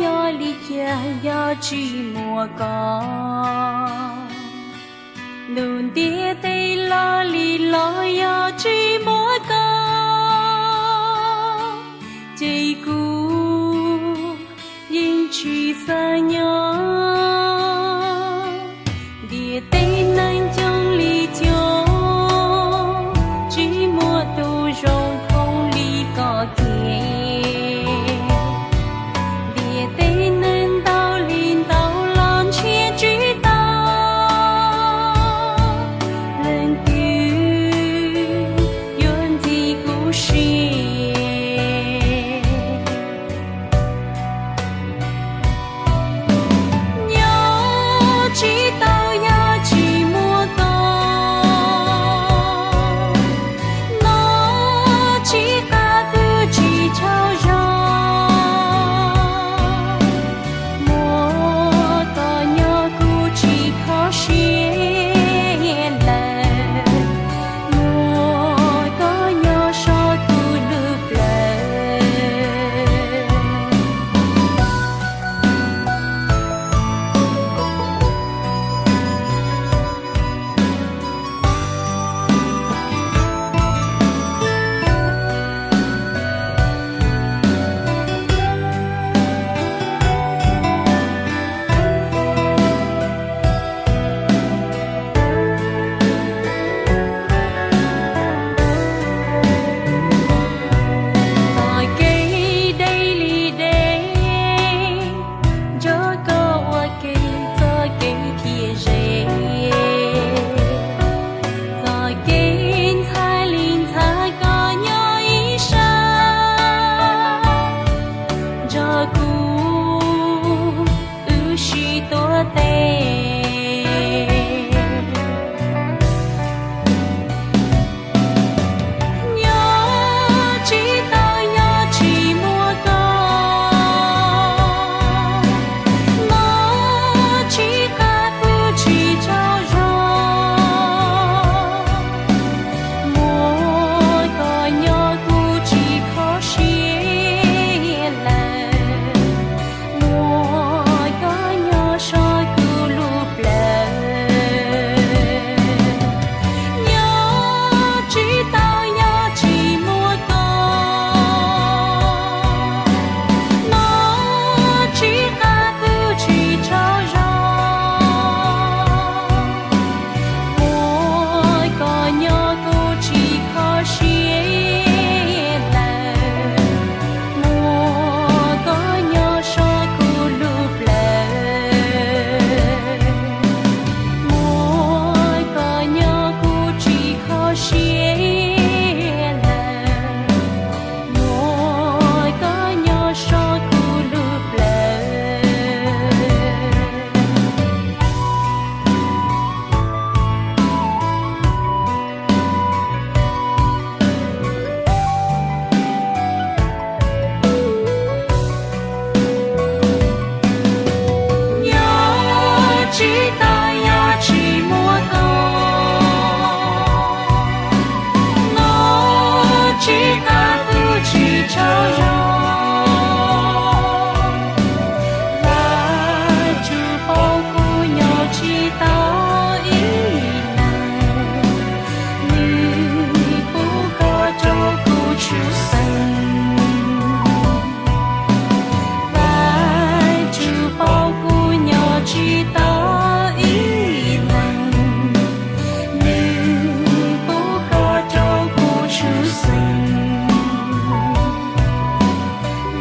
Yog li cas yog tsis muaj koj, ntuj ntiaj teb loj li los yog tsis muaj koj, ces kuv yeej tsis xav nyob. Ntiaj teb neeg coob li coob, tsis muaj tus zoo thooj li koj kiag. Ntiaj teb neeg ntau li ntau los ntshiab tsis tau leej twg yuav ntxim kuv siab. Nyob tsis tau yog tsis muaj koj, noj tsis qab pw tsis tsaug zog, muaj koj nyob kuv tsis kho siab lawm, muaj koj nyob soj kuv lub plawv. Txoj kev deb li deb, nrog koj ua ke txoj kev thiaj ze. Txoj kev ntxhab li ntxhab koj nyob ib sab, nrog kuv wb sib tuav tes. Nyob tsis tau yog tsis muaj koj, noj tsis qab pw tsis tsaug zog, muaj koj nyob kuv tsis kho siab lawm, muaj koj nyob soj kuv lub plawv. Nyob tsis tau yog tsis muaj koj, noj tsis qab pw tsis tsaug zog, muaj koj nyob kuv tsis kho siab lawm, muaj koj nyob soj kuv lub plawv, muaj koj nyob kuv tsis kho siab lawm, muaj koj nyob soj kuv lub plawv. Nyob tsis tau yog tsis muaj koj, noj tsis qab pw tsis tsaug zog, Vajtswv paub kuv nyob tsis tau ib leeg, nws pub koj rau kuv tshwj xeeb. Vajtswv paub kuv nyob tsis tau ib leeg, nws pub koj rau kuv tshwj xeeb.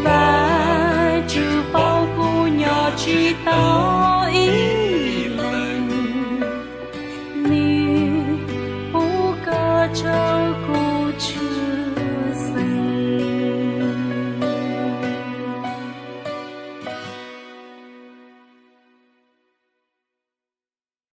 Vajtswv paub kuv nyob tsis tau